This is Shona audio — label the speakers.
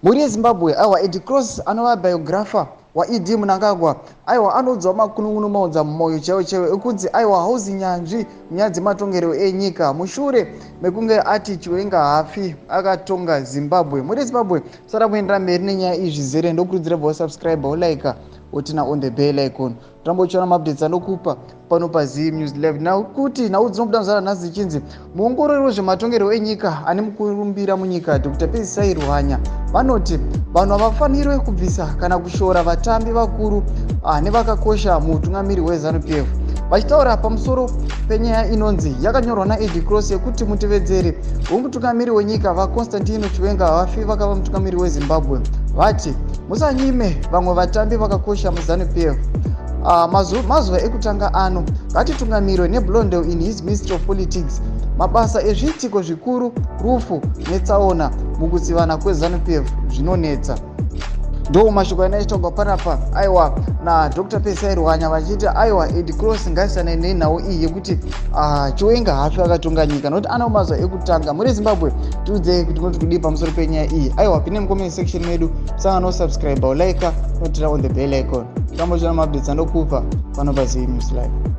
Speaker 1: Mhuri yeZimbabwe, aiwa, Eddie Cross anova biographer waED Mnangagwa, aiwa, anoudzwa makunun'unu maudza mumwoyo chaiwo chaiwo ekunzi aiwa hauzi nyanzvi munyaya dzematongerwo enyika mushure mekunge ati Chiwenga haafi akatonga Zimbabwe. Mhuri yeZimbabwe, musada kuendera mberi nenyaya iyi zvizere, ndokurudzira bva wasubscribe, wolike, woturn on the bell icon, toramba uchiona maupdates anokupa pano paZim News Live. Nakuti nhau dzinobuda muzara nhasi dzichinzi muongorori wezvematongerwo enyika ane mukurumbira munyika, Dr Pedzisai Ruhanya, vanoti vanhu havafanirwe kubvisa kana kushora vatambi vakuru nevakakosha muutungamiri hweZANU PF. Vachitaura pamusoro penyaya inonzi yakanyorwa naEddie Cross yekuti mutevedzeri wemutungamiri wenyika vaConstantino Chiwenga havafi vakava mutungamiri weZimbabwe, vati musanyime vamwe vatambi vakakosha muZANU PF. Mazuva ekutanga ano ngatitungamirwe neBlondel in his Ministry of Politics. Mabasa ezviitiko zvikuru, rufu netsaona mukutsivana kweZANU PF zvinonetsa. Ndo mashoko anaitaurwa panapa, aiwa, naDr Pedzisai Ruhanya, vachiti aiwa, Eddie Cross ngaisane nenhau iyi yekuti Chiwenga hafi akatonga nyika nokuti ana mazuva ekutanga. Muri Zimbabwe, tiudzei kuti munoti kudii pamusoro penyaya iyi. Aiwa, pinde mucomment section medu, sanga nosubscribe, ulike, noturn on the bell icon, tambochiona maupdates andokupa pano paZim News Live.